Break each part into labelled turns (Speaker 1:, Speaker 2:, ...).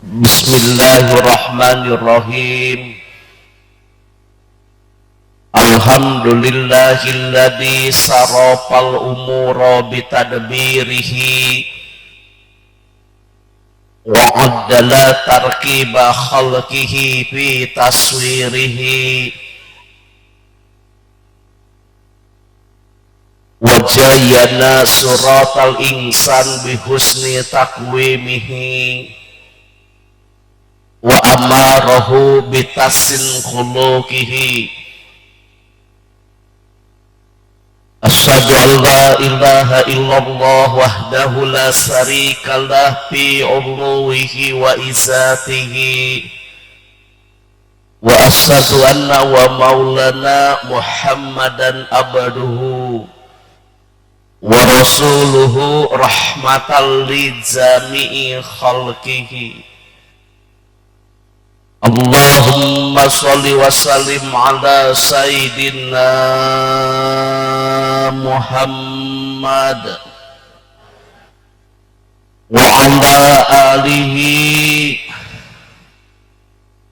Speaker 1: Bismillahirrahmanirrahim. Alhamdulillahilladzi sarafal umura bitadbirihi wa addala tarkiba khalqihi fi taswirihi wa jayyana suratal insan bihusni taqwimihi wa amarahu bitasin khuluqihi. Asyhadu an la ilaha illallah wahdahu la syarikalah fi uluwihi wa izatihi wa asyhadu anna wa maulana Muhammadan abduhu wa rasuluhu rahmatan li jami'i khalqihi. Allahumma sholli wa sallim ala sayyidina Muhammad wa ala alihi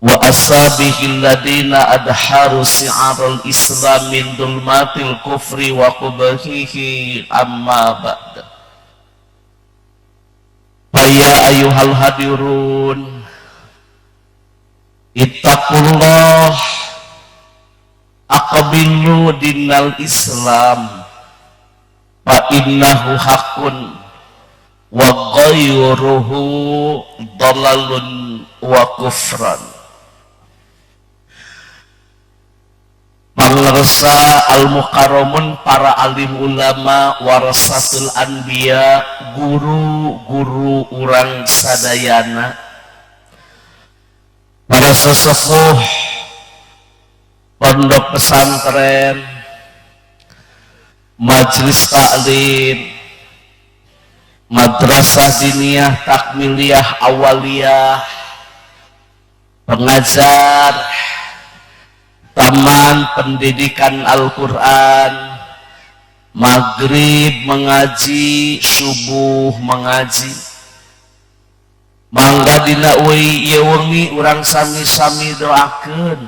Speaker 1: wa ashabihi alladina adharu si'aral islam min dulmatil kufri wa qubahihi, amma ba'd. Fa ya ayyuhal hadirun, ittaqullah, aqbilu dinal islam fa innahu haqqun wa ghayruhu dalalun wa kufran. Pangersa al-mukarramun, para alim ulama, warasatul anbiya, guru-guru urang sadayana, para sesepuh pondok pesantren, majelis taklim, madrasah diniyah, takmiliyah, awaliyah, pengajar, taman pendidikan Al-Quran, maghrib mengaji, subuh mengaji. Mangga dina ieu wengi urang sami-sami doakeun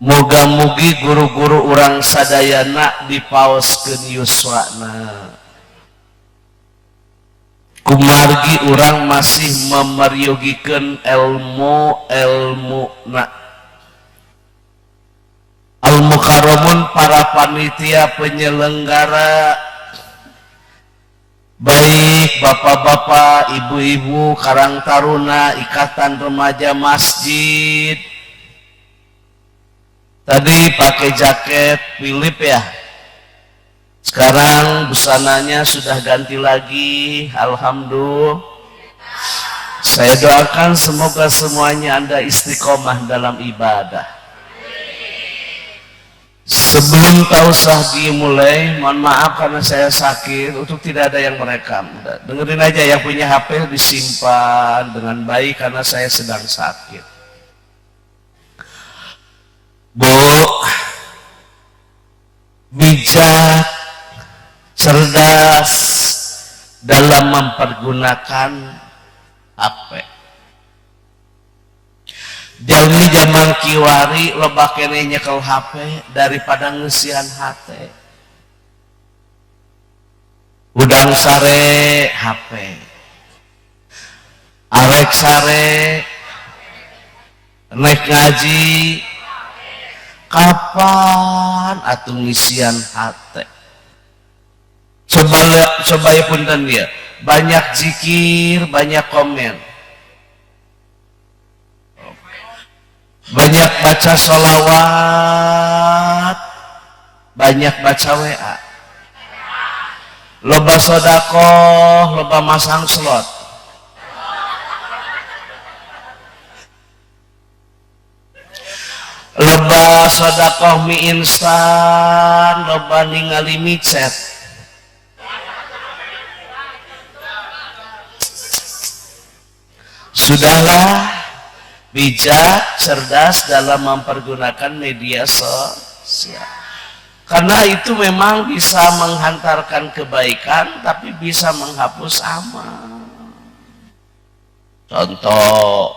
Speaker 1: muga-mugi guru-guru urang sadayana dipaoskeun yuswana. Kumargi urang masih memeryogikeun ilmu-ilmuna. Al-mukarramun, para panitia penyelenggara, baik bapak-bapak, ibu-ibu, Karang Taruna, Ikatan Remaja Masjid. Tadi pakai jaket Philip ya. Sekarang busananya sudah ganti lagi. Alhamdulillah. Saya doakan semoga semuanya Anda istiqomah dalam ibadah. Sebelum tausah dimulai, mohon maaf karena saya sakit, untuk tidak ada yang merekam. Dengerin aja, yang punya HP disimpan dengan baik karena saya sedang sakit. Bu, bijak, cerdas dalam mempergunakan HP. Jalmi zaman kiwari loba keneh nyekel HP daripada ngeusian hate. Hudang sare HP, arek sare, naik ngaji, kapan atuh ngisian hate? Coba coba ya, punten dia, banyak zikir, banyak komen, banyak baca sholawat, banyak baca WA, loba sodakoh, loba masang slot. Loba sodakoh mie instan, loba ningali micet. Sudahlah, bijak, cerdas dalam mempergunakan media sosial. Karena itu memang bisa menghantarkan kebaikan, tapi bisa menghapus amal. Contoh,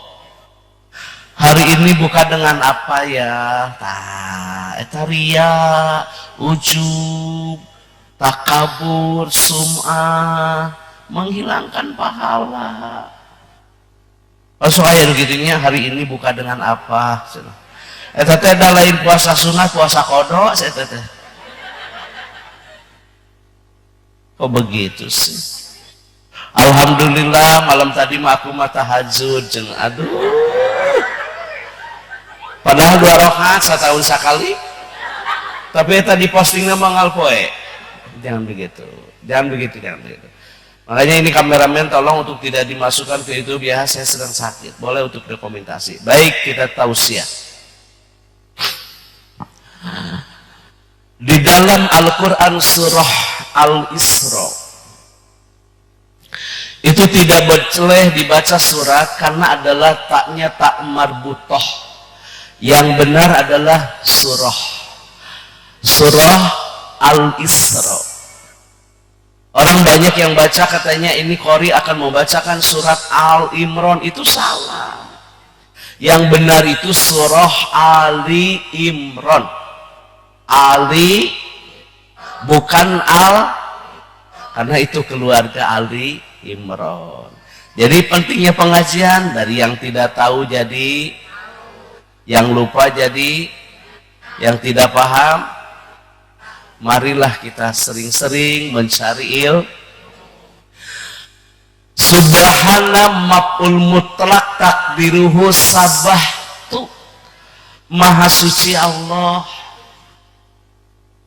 Speaker 1: hari ini buka dengan apa ya? Tah, eta ria, ujub, takabur, sum'ah, menghilangkan pahala. Langsung aya nu kitu nya, hari ini buka dengan apa? Eta teh da lain puasa sunah, puasa qada eta teh. Kok begitu sih? Alhamdulillah malam tadi mah aku mah tahajud jeung aduh. Padahal 2 rakaat setahun sekali. Tapi eta di postingna manggal poe. Jangan begitu. Jangan begitu, jangan begitu. Makanya ini kameramen tolong untuk tidak dimasukkan ke YouTube ya, saya sedang sakit. Boleh untuk dokumentasi. Baik, kita tausiah. Di dalam Al-Quran surah Al-Isra itu tidak boleh dibaca surat karena adalah taknya tak marbutoh. Yang benar adalah surah. Surah Al-Isra. Orang banyak yang baca katanya ini qori akan membacakan surat Al-Imran, itu salah. Yang benar itu surah Ali Imran. Ali bukan Al, karena itu keluarga Ali Imran. Jadi pentingnya pengajian, dari yang tidak tahu jadi, yang lupa jadi, yang tidak paham. Marilah kita sering-sering mencari ilmu. Subhana maf'ul mutlak takdiruhu sabahtu. Maha suci Allah.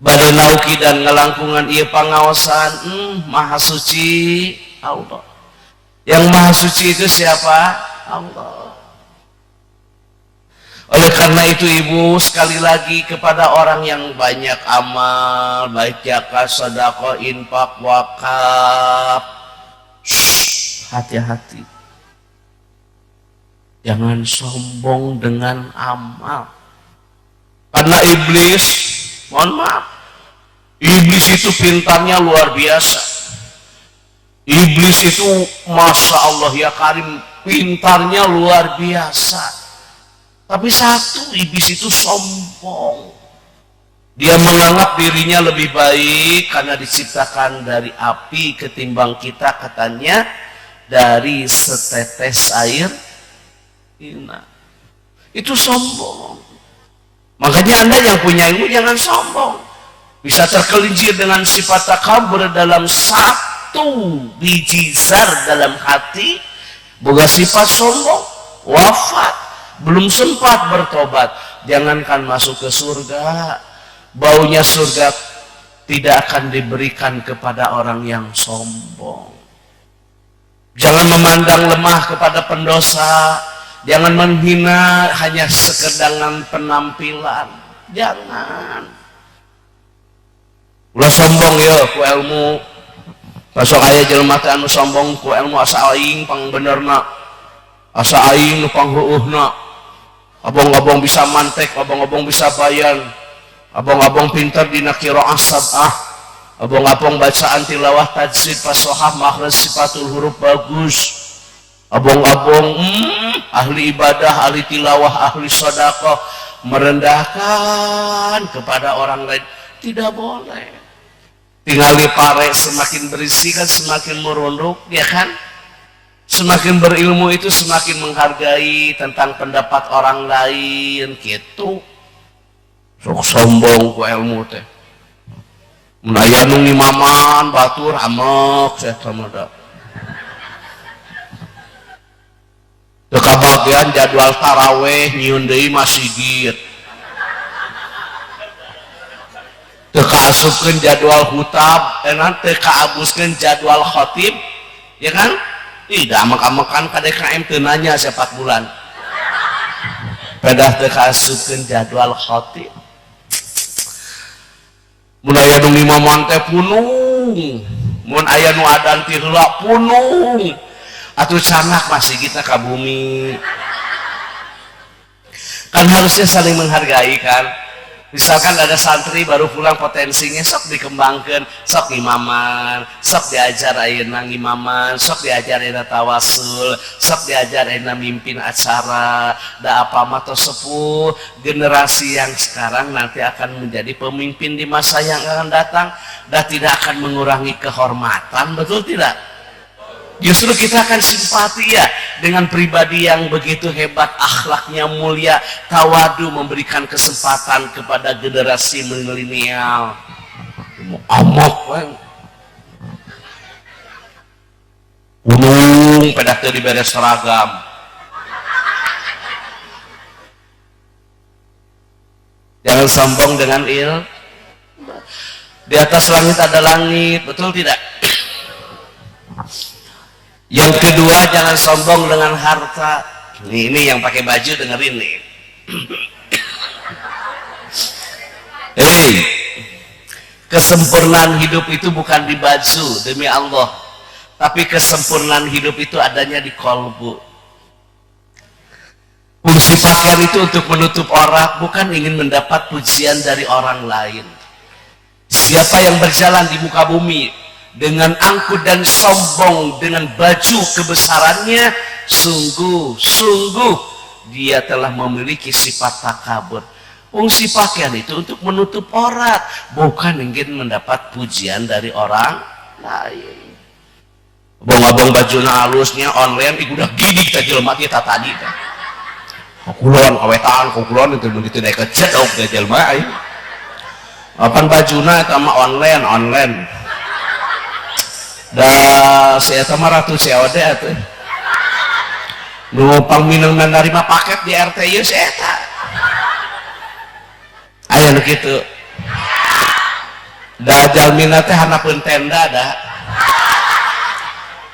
Speaker 1: Bade nauki dan ngelangkungan ieu pangaosan, maha suci Allah. Yang maha suci itu siapa? Allah. Oleh karena itu ibu, sekali lagi kepada orang yang banyak amal, baik zakat, sedekah, infak, wakaf, hati-hati. Jangan sombong dengan amal. Karena iblis, mohon maaf, iblis itu pintarnya luar biasa. Iblis itu, Masya Allah ya Karim, pintarnya luar biasa. Tapi satu, iblis itu sombong. Dia menganggap dirinya lebih baik karena diciptakan dari api ketimbang kita, katanya dari setetes air. Nah, itu sombong. Makanya Anda yang punya ilmu jangan sombong. Bisa tergelincir dengan sifat takabur dalam satu biji zar dalam hati, boga sifat sombong, wafat, belum sempat bertobat, jangankan masuk ke surga, baunya surga tidak akan diberikan kepada orang yang sombong. Jangan memandang lemah kepada pendosa, jangan menghina hanya sekedar penampilan, jangan. Ulah sombong ya ku ilmu. Besok aya jelema teh anu sombong ku ilmu, asa aing pangbenerna, asa aing nu pangheueuhna. Abong-abong bisa mantek, abong-abong bisa bayan, abong-abong pintar dina qiraah sab'ah, abong-abong bacaan tilawah tajwid fasohah makhraj sifatul huruf bagus, abong-abong ahli ibadah, ahli tilawah, ahli sedekah, merendahkan kepada orang lain tidak boleh. Tingali pare semakin berisi kan semakin merunduk, ya kan? Semakin berilmu itu semakin menghargai tentang pendapat orang lain gitu. Sok sombong ku ilmu teh. Mun aya nu ngimaman batur amek saya mah da. Teu kabagian jadwal taraweh nyieun deui masigit. Teu kaasupkeun jadwal hutab, enak teu kaabuskeun jadwal khatib, ya kan? Tidak amek-amekan KDKM teu nanya sepat bulan. Pedah teu kaasupkeun jadwal khatib. Mun aya nu ngimaman teh punung, mun aya nu adan ti heula punung. Atuh canak masih kita ka bumi. Kan harusnya saling menghargai kan. Misalkan ada santri baru pulang, potensinya sok dikembangkan, sok imaman, sok diajar ayeuna ngimaman, sok diajar ayeuna tawasul, sok diajar ayeuna mimpin acara. Da apa mah tos sepuh, generasi yang sekarang nanti akan menjadi pemimpin di masa yang akan datang, dan tidak akan mengurangi kehormatan, betul tidak? Justru kita akan simpati ya dengan pribadi yang begitu hebat, akhlaknya mulia, tawadu, memberikan kesempatan kepada generasi milenial. Amok we. Gunung pedah teu dibere seragam. Jangan sombong dengan il. Di atas langit ada langit, betul tidak? Yang kedua, jangan sombong dengan harta. Nih, ini yang pakai baju dengerin nih. Hei, kesempurnaan hidup itu bukan di baju, demi Allah. Tapi kesempurnaan hidup itu adanya di kolbu. Fungsi pakaian itu untuk menutup aurat, bukan ingin mendapat pujian dari orang lain. Siapa yang berjalan di muka bumi dengan angkuh dan sombong dengan baju kebesarannya, sungguh, sungguh dia telah memiliki sifat takabur. Fungsi pakaian itu untuk menutup aurat, bukan ingin mendapat pujian dari orang lain. Abong-abong baju halusnya online, ih udah gini kita jelema kita tadi teh. Kukulon, kawetan, kukulon itu begitu naik ke cedok teh jelema aing. Apan bajuna eta mah online, online. Da si eta mah ratu COD atuh. Nu pangminangna narima paket di RT ieu si eta. Aya nu kitu. Da jalmina teh handapeun tenda da.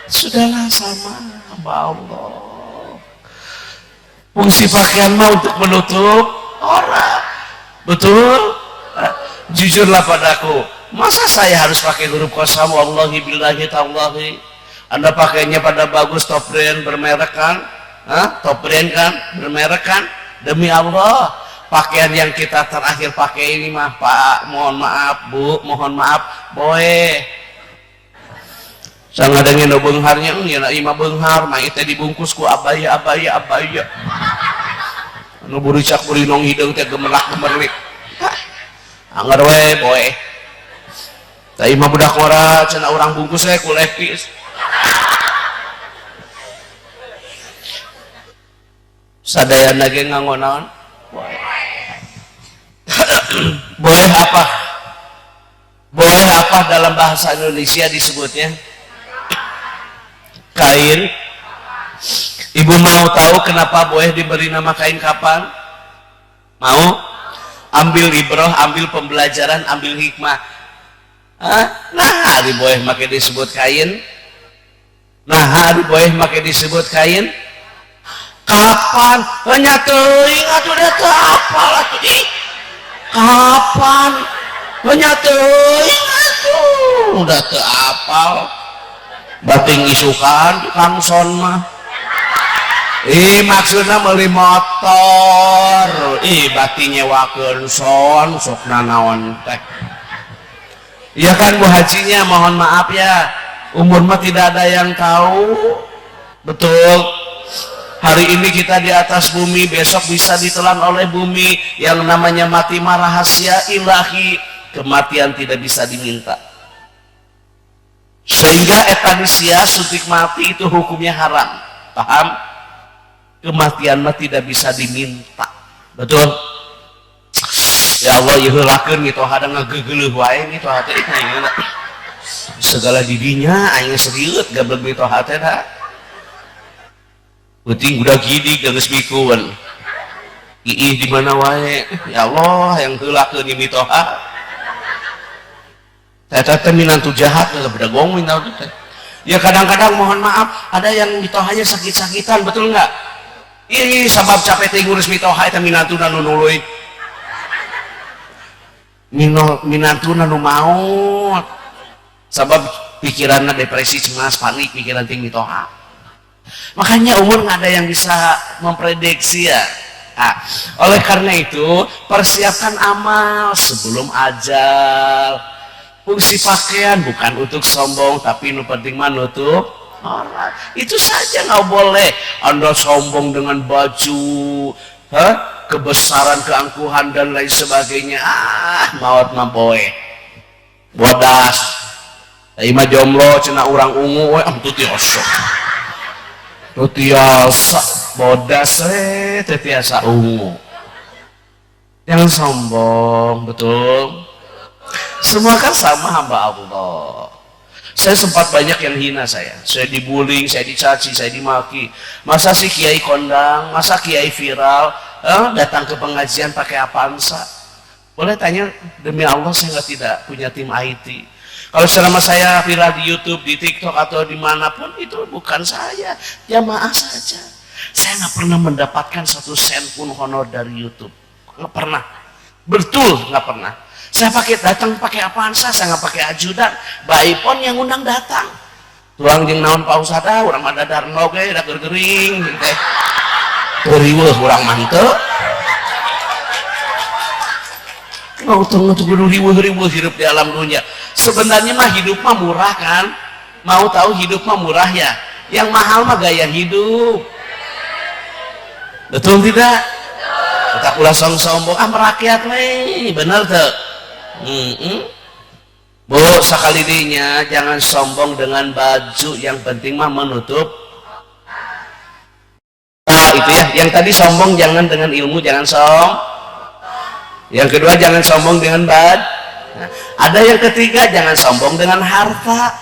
Speaker 1: Sudahlah sama hamba Allah. Fungsi pakaian mah untuk menutup orang. Betul? Jujurlah padaku. Masa saya harus pakai huruf kosam wallahi billahi tallahi? Anda pakainya pada bagus, top brand bermerek kan? Hah? Top brand kan? Bermerek kan? Demi Allah, pakaian yang kita terakhir pakai ini mah Pak, mohon maaf Bu, mohon maaf, boleh. Sangat dengan beungharnya, ya imah beunghar, mah itu dibungkus ku abaya abaya abaya. Anu buricak burinong hideung teh gemerlak gemerlik. Angger we boe. Tah imah budak ngora cenah urang bungkus we ku lepis. Sadayana ge nganggo naon? Boe. Boleh apa? Boleh apa dalam bahasa Indonesia disebutnya? Kain. Ibu mau tahu kenapa boleh diberi nama kain kapan? Mau? Ambil ibroh, ambil pembelajaran, ambil hikmah. Hah? Nah, hari boleh make disebut kain. Nah, hari boleh make disebut kain. Kapan? Hanya teuing atuh da teu apal atuh ih. Kapan? Hanya teuing atuh udah teu apal. Bating isukan Kang Son mah. Ih, maksudna meuli motor. Ih, bati nyewakeun son sok nanaon teh. Iya kan Bu Hajinya, mohon maaf ya, umur mah tidak ada yang tahu. Betul. Hari ini kita di atas bumi, besok bisa ditelan oleh bumi. Yang namanya mati mah rahasia ilahi. Kematian tidak bisa diminta. Sehingga euthanasia, suntik mati itu hukumnya haram. Paham? Kematian mah tidak bisa diminta. Betul? Ya Allah, ieu heulakeun gitu hadang ngagegeleuh wae gitu hate aing segala didinya aing seriut gablek gitu hate da. Penting udah gini geus mikuan. Iih di mana wae? Ya Allah, yang heulakeun ieu mitoha. Eta teh minantu jahat lah bedagong minantu teh. Ya kadang-kadang mohon maaf, ada yang mitohanya sakit-sakitan, betul enggak? Ih, sabab capek teh ngurus mitoha eta minantuna nu nuluy. Minantuna nu maot. Sabab pikiranna depresi, cemas, panik, pikiran ting mitoha. Makanya umur nggak ada yang bisa memprediksi ya. Oleh karena itu, persiapkan amal sebelum ajal. Fungsi pakaian bukan untuk sombong, tapi nu penting mah nutup aurat. Itu saja. Nggak boleh Anda sombong dengan baju, hah? Kebesaran, keangkuhan, dan lain sebagainya. Ah, maot mah poe bodas. Ieu mah jomblo cenah, urang ungu we, ah, teu tiasa. Teu tiasa bodas we, teu tiasa ungu. Jangan sombong, betul? Semua kan sama hamba Allah. Saya sempat banyak yang hina saya. Saya dibullying, saya dicaci, saya dimaki. Masa sih kiai kondang, masa kiai viral, datang ke pengajian pakai Avanza? Boleh tanya, demi Allah saya nggak tidak punya tim IT. Kalau selama saya viral di YouTube, di TikTok, atau dimanapun itu bukan saya, jamaah saja. Saya nggak pernah mendapatkan satu sen pun honor dari YouTube, nggak pernah. Betul nggak pernah. Saya pakai datang pakai Avanza, saya nggak pakai ajudan. Baipon yang undang datang. Tuang jeung naon, Pak Ustad? Ah, urang mah dadar oge da gering teh. Teu riweuh urang mah teu. Nggak kudu riweuh-riweuh hidup di alam dunia. Sebenarnya mah hidup mah murah, kan? Mau tahu, hidup mah murah ya. Yang mahal mah gaya hidup. Betul tidak? Kita ulah song-sombong, ah, merakyat we, bener tuh. Bu, sakali dinya jangan sombong dengan baju, yang penting mah menutup. Nah, itu ya. Yang tadi sombong jangan dengan ilmu, jangan som. Yang kedua, jangan sombong dengan bad. Nah, ada yang ketiga, jangan sombong dengan harta.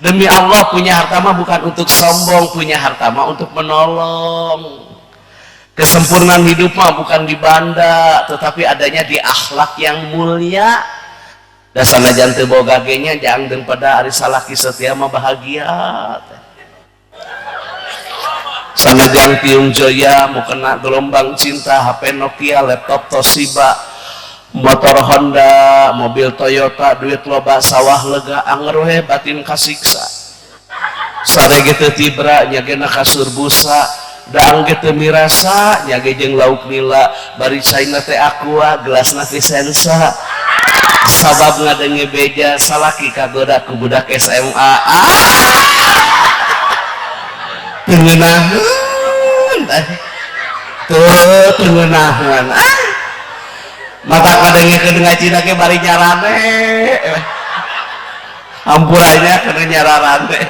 Speaker 1: Demi Allah, punya harta mah bukan untuk sombong, punya harta mah untuk menolong. Kesempurnaan hidup mah bukan di banda, tetapi adanya di akhlak yang mulia. Dasarna teu boga ge nya jangan pada ari salaki setia mah bahagia. Sanajan tiung joya mau kena gelombang cinta, HP Nokia, laptop Toshiba, motor Honda, mobil Toyota, duit loba, sawah lega, anger we batin kasiksa. Sare ge teu tibra nya gena kasur busa, daang ge teu mirasa nya ge jeung lauk nila, bari caina teh Aqua, gelasna Vicenza. Sabab ngadenge beja salaki kagoda ku budak SMA. Ah! Teu ngeunaheun teu, teu ngeunaheun. Ah, mata kadengekeun ngaji ge bari nyarane, hampurannya kana nyararane,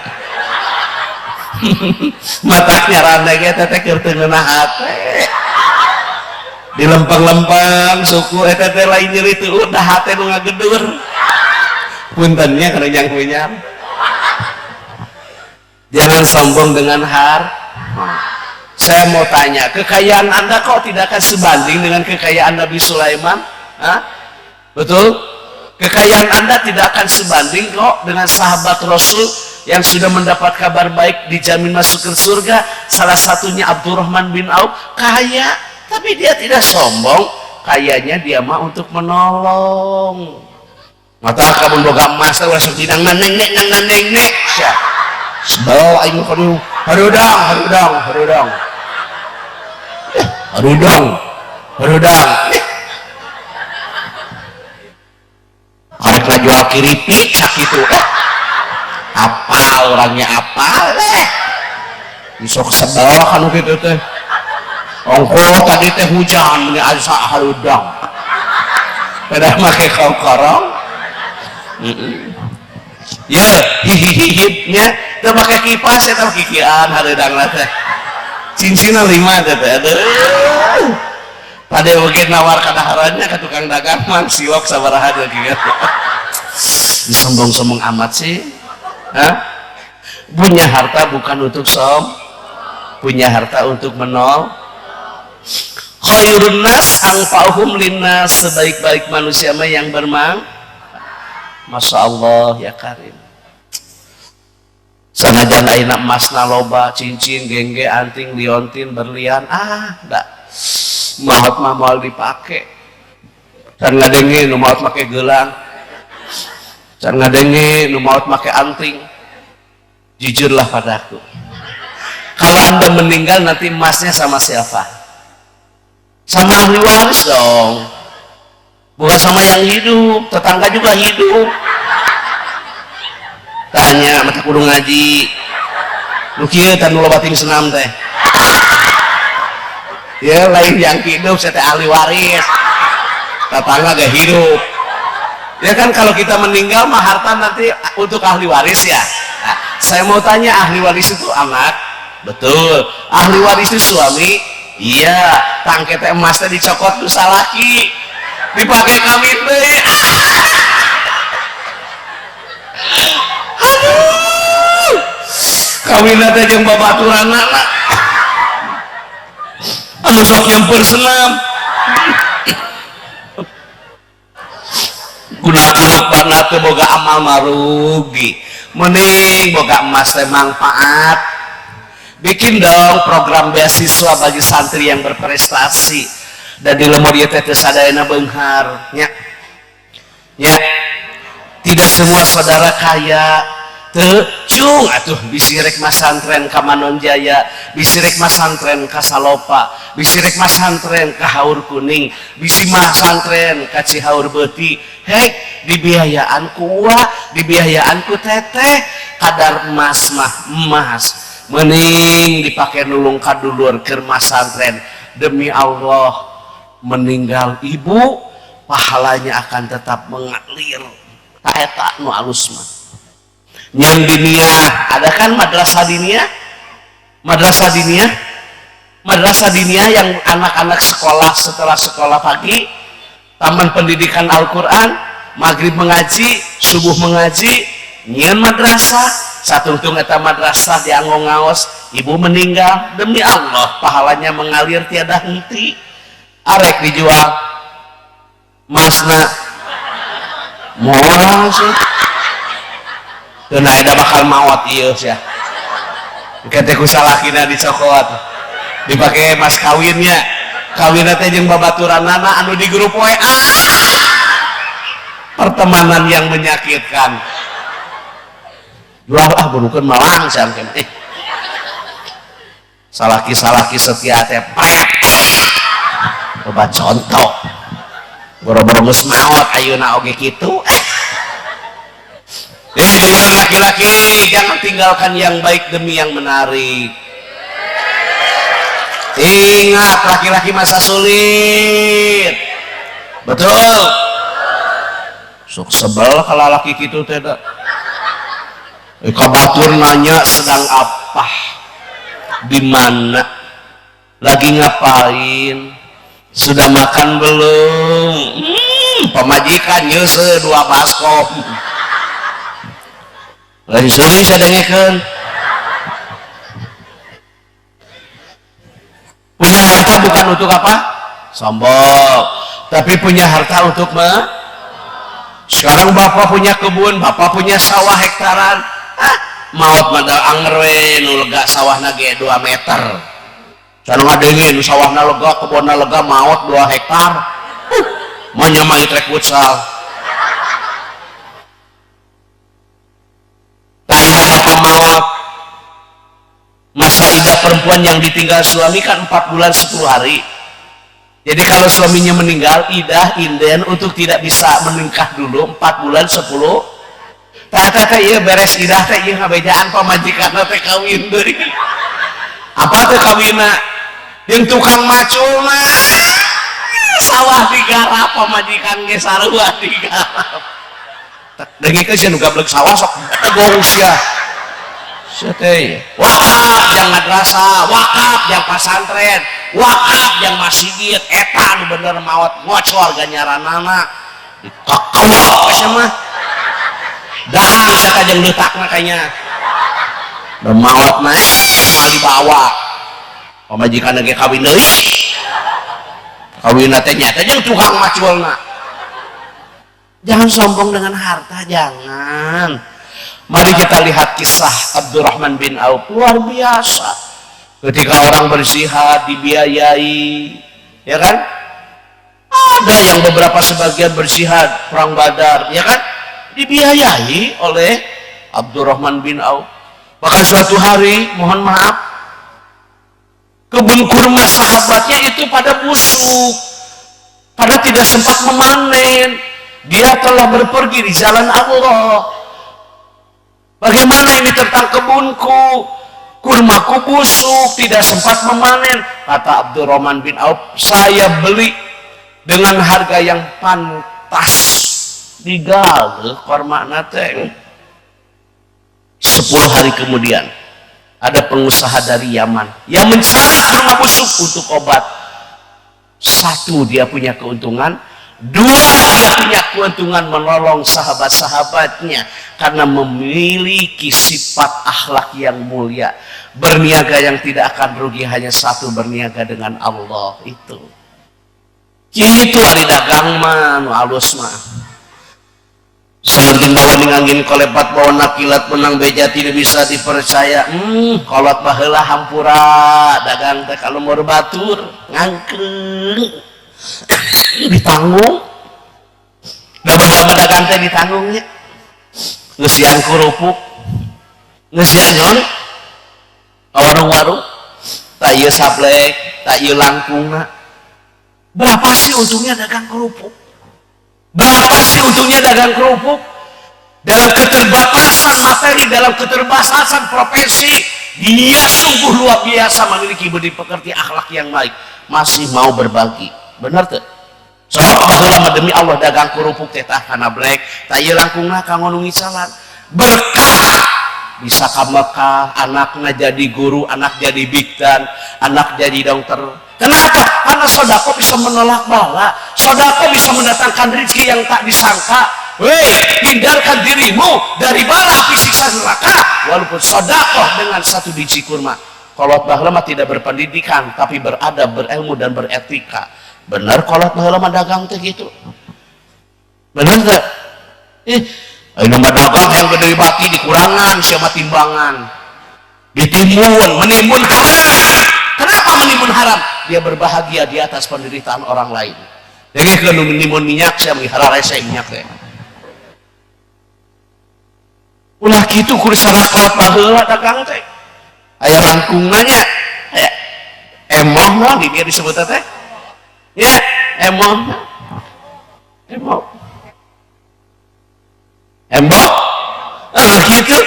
Speaker 1: mata nyarane ge teh keur teu ngeunah hate, dilempeng-lempeng suku eta teh lain nyeri teu, udah hate nu ngagedur. Puntennya kana yang punya. Jangan sombong dengan har. Saya mau tanya, kekayaan Anda kok tidak akan sebanding dengan kekayaan Nabi Sulaiman? Hah? Betul? Kekayaan Anda tidak akan sebanding kok dengan sahabat Rasul yang sudah mendapat kabar baik dijamin masuk ke surga. Salah satunya Abdurrahman bin Auf, kaya, tapi dia tidak sombong. Kayanya dia mah untuk menolong. Mata kamu boga emas langsung tidak neng neng neng neng neng. Sebel aing kudu harudang harudang harudang. Eh, harudang harudang. Eh. Arek ngajual kiripik sakitu. Eh. Apal orangnya, apal eh. Besok sebel kan gitu teh. Ongko tadi teh hujan ini asa harudang. Pada make korong. Ya, hihihi nya teu make kipas eta kikian hareudang teh. Cincinna lima teh teh. Aduh. Tadi mungkin nawar kadaharannya ke tukang dagang, mang, silok sabaraha gitu. Sombong-sombong amat sih. Hah? Punya harta bukan untuk som, punya harta untuk menol. Khairun nas anfa'uhum linnas, sebaik-baik manusia mah yang bermang. Masya Allah ya Karim. Sanajan ayeuna emasna loba, cincin, gengge, anting, liontin, berlian, ah, dak. Maot mah moal dipake. Can ngadenge nu maot make gelang. Can ngadenge nu maot make anting. Jujurlah padaku. Kalau Anda meninggal nanti emasnya sama siapa? Sama ahli waris dong, bukan sama yang hidup. Tetangga juga hidup. Tanya mata kudu ngaji nu kieu tah, nu loba tim senam teh ya. Lain yang hidup, saya teh ahli waris. Tetangga gak hidup ya kan. Kalau kita meninggal mah harta nanti untuk ahli waris ya. Nah, saya mau tanya, ahli waris itu anak, betul? Ahli waris itu suami, iya. Tangke teh emasnya dicokot ku salaki, dipakai kawin deui. Aduh, kawin teh jeung babaturanna anu sok nyempur senam. Guna-guna pana teu boga amal marugi. Mending boga emas teh manfaat. Bikin dong program beasiswa bagi santri yang berprestasi, dan di lemur ieu teh teu sadayana beunghar nya nya. Tidak semua saudara kaya. Teu cung atuh, bisi rek masantren ka Manonjaya, bisi rek masantren ka Salopa, bisi rek masantren ka Haur Kuning, bisi masantren ka Cihaur Beuti. Hei, dibiayaan ku uwa, dibiayaan ku teteh. Kadar emas mah emas, mending dipakai nulung ka dulur keur masantren. Demi Allah, meninggal ibu, pahalanya akan tetap mengalir. Tah, eta nu alus mah. Yang diniyah, ada kan madrasah diniyah? Madrasah diniyah, madrasah diniyah yang anak-anak sekolah, setelah sekolah pagi, taman pendidikan Al-Quran, maghrib mengaji, subuh mengaji, nyian madrasah. Satungtung eta madrasah di ngaos, ibu meninggal, demi Allah pahalanya mengalir tiada henti. Arek dijual masna, moal sih. Teu ada bakal maot ieu sia. Engke teh ku salakina dicokot, dipakai mas kawinnya. Kawinna teh jeung babaturanana anu di grup WA. Pertemanan yang menyakitkan. Jual ah, burukeun malang sia eh. Salaki-salaki setia teh pret. Loba contoh. Boro-boro geus maot, ayeuna oge kitu. Eh, laki-laki, jangan tinggalkan yang baik demi yang menarik. Ingat, laki-laki masa sulit. Betul. Sok sebel kalau laki gitu tidak. Eh, kabatur nanya sedang apa? Di mana? Lagi ngapain? Sudah makan belum? Pamajikan nyese dua baskom. Lain seuri sadengekeun. Punya harta bukan untuk apa? Sombong. Tapi punya harta untuk me sekarang bapak punya kebun, bapak punya sawah hektaran. Ah, maot modal anger we nu lega sawahna ge 2 meter. Can ngadengin sawahna lega, kebunna lega, maot 2 hektar. Mah nyamai trek futsal. Tanya bapak maot, masa idah perempuan yang ditinggal suami kan 4 bulan 10 hari. Jadi kalau suaminya meninggal, idah inden untuk tidak bisa menikah dulu 4 bulan 10. Tah teh ieu beres idah teh ieu ngabejaan pamajikanna teh kawin deui. Apa teh kawinna? Jeung tukang maculna. Sawah digarap, pamajikan ge sarua digarap. Dengekeun sia nu gablek sawah sok gong sia. Sia teh wakaf yang madrasah, wakaf yang pasantren, wakaf yang masjid, eta nu bener maot ngocor ganjaranana. Dikakawak sia mah. Dahang sia teh jeung leutakna kayaknya. Da maot mah moal dibawa. Pamajikan ge kawin deui. Kawinna teh nyata jeung tukang maculna. Jangan sombong dengan harta, jangan. Mari kita lihat kisah Abdurrahman bin Auf, luar biasa. Ketika orang berjihad dibiayai, ya kan? Ada yang beberapa sebagian berjihad perang Badar, ya kan? Dibiayai oleh Abdurrahman bin Auf. Bahkan suatu hari, mohon maaf, Kebun kurma sahabatnya itu pada busuk karena tidak sempat memanen. Dia telah berpergi di jalan Allah. Bagaimana ini tentang kebunku? Kurmaku busuk, tidak sempat memanen. Kata Abdurrahman bin Auf, saya beli dengan harga yang pantas. Digal korma teh. 10 hari kemudian ada pengusaha dari Yaman yang mencari kurma busuk untuk obat. Satu, dia punya keuntungan. Dua, dia punya keuntungan menolong sahabat-sahabatnya karena memiliki sifat akhlak yang mulia. Berniaga yang tidak akan rugi hanya satu, berniaga dengan Allah itu. Kitu ari dagang mah nu alus mah. Selenting bawa angin kolepat bawa nakilat menang beja tidak bisa dipercaya. Kolot baheula hampura dagang teh ka lembur batur ngangkeung ditanggung. Da baheula mah dagang teh ditanggungnya. Ngeusian kerupuk, ngeusian naon? Warung-warung, tak ieu sablek, tak ieu langkungna. Berapa sih untungnya dagang kerupuk? Berapa sih untungnya dagang kerupuk? Dalam keterbatasan materi, dalam keterbatasan profesi, dia sungguh luar biasa memiliki budi pekerti akhlak yang baik, masih mau berbagi. Benar tuh? Sok baheula mah demi Allah dagang kerupuk teh tah kana blek, tah ieu langkungna kanggo nu ngicalan. Berkah bisa ka Mekah, anaknya jadi guru, anak jadi bikdan, anak jadi dokter. Kenapa? Karena sodako bisa menolak bala, sodako bisa mendatangkan rezeki yang tak disangka. Weh, hindarkan dirimu dari bala api siksa neraka walaupun sodako dengan satu biji kurma. Kolot baheula mah tidak berpendidikan, tapi beradab, berilmu dan beretika. Benar kolot baheula mah dagang teh gitu. Benar teh? Ayeuna mah dagang yang gede bati dikurangan siapa timbangan. Ditimbun, menimbun haram. Kenapa menimbun haram? Dia berbahagia di atas penderitaan orang lain. Jadi kalau menimbun minyak, saya menghara rese minyak teh. Ulah kitu kudu sarakot baheula dagang teh. Aya langkungannya, aya emoh mah di dia disebut teh. Ya, emoh. Emoh. Embok. Ah gitu.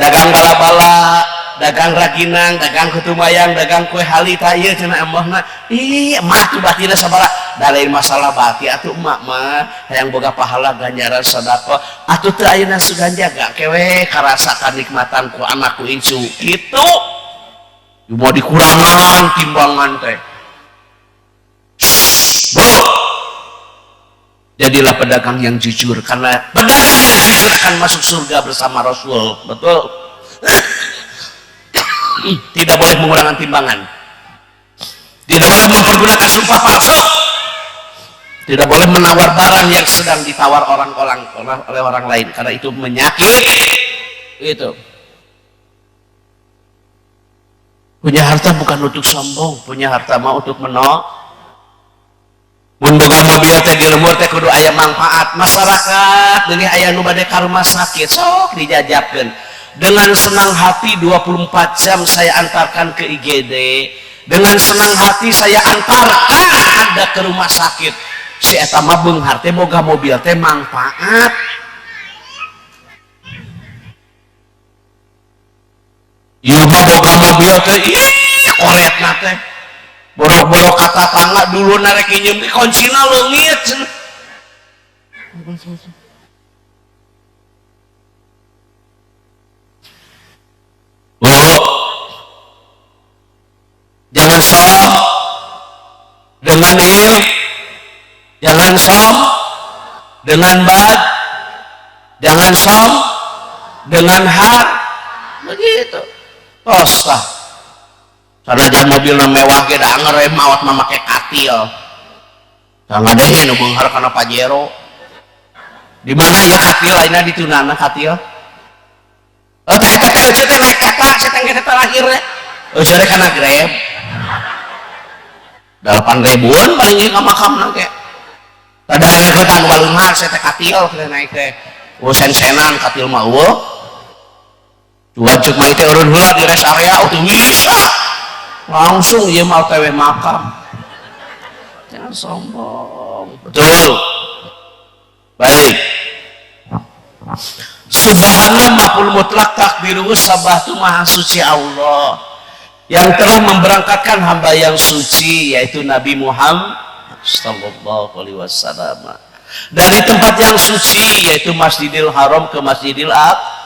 Speaker 1: Dagang bala-bala, dagang raginang, dagang kutumayang, dagang kue hali tah ieu cenah embohna. Ih, emak tuh batina sabaraha. Da lain masalah bati atuh emak mah hayang boga pahala ganjaran sedekah. Atuh teu ayeuna sugan jaga kewe karasa kanikmatan ku anak ku incu. Kitu. Mau dikurangan timbangan teh. Bro. Jadilah pedagang yang jujur karena pedagang yang jujur akan masuk surga bersama Rasul. Betul. Tidak boleh mengurangi timbangan, tidak boleh mempergunakan sumpah palsu, tidak boleh menawar barang yang sedang ditawar orang-orang oleh orang lain karena itu menyakiti. Itu punya harta bukan untuk sombong, punya harta mau untuk menolak. Mun boga mobil teh di lembur teh kudu aya manfaat masyarakat, deui aya nu bade ka rumah sakit sok dijajabkeun. Dengan senang hati 24 jam saya antarkan ke IGD. Dengan senang hati saya antarkan Anda ke rumah sakit. Si eta mah beunghar teh boga mobil teh manfaat. Ieu mah boga mobil teh ih koretna teh. Borok-borok kata tangga dulu narek nyeum kuncina leungit cenah. Oh, jangan som dengan il, jangan som dengan bad, jangan som dengan har, begitu. Tos lah. Sanajan mobilna mewah ge da anger we maot mah make katil. Sangadenge nu beunghar kana Pajero. Di mana ya katil lainna ditunana katil? Oh, teh teh teh teh naik eta, saya teh teh lahir teh. Eueuh rek kana Grab. 8 ribuan paling ieu ka makamna ge. Tada aya walungan saya teh katil teh naik teh. Oh sen-senan katil mah eueuh. Cuman cek mah teh eureun heula di rest area oh teu bisa. Langsung ieu mah OTW makam. Jangan sombong. Betul. Baik. Subhana maf'ul mutlak taqdiruhu sabahtu, maha suci Allah yang telah memberangkatkan hamba yang suci, yaitu Nabi Muhammad sallallahu alaihi wasallam, dari tempat yang suci, yaitu Masjidil Haram, ke Masjidil Aqsa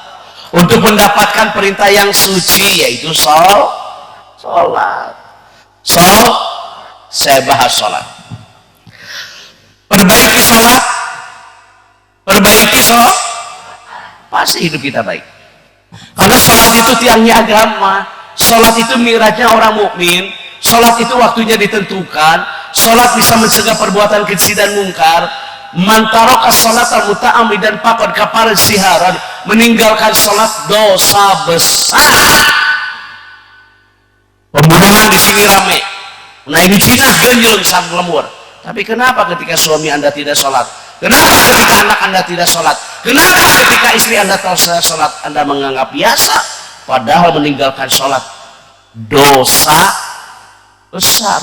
Speaker 1: untuk mendapatkan perintah yang suci, yaitu sholat. So, saya bahas sholat. Perbaiki sholat, perbaiki sholat, pasti hidup kita baik. Karena sholat itu tiangnya agama, sholat itu mirajnya orang mukmin, sholat itu waktunya ditentukan, sholat bisa mencegah perbuatan keji dan mungkar. Man taraka sholata muta'ammidan faqad kafara ziharan, meninggalkan sholat dosa besar. Pembunuhan di sini rame, naik Cina genjleng sang lembur. Tapi kenapa ketika suami Anda tidak sholat? Kenapa ketika anak Anda tidak sholat? Kenapa ketika istri Anda tidak sholat Anda menganggap biasa? Padahal meninggalkan sholat dosa besar.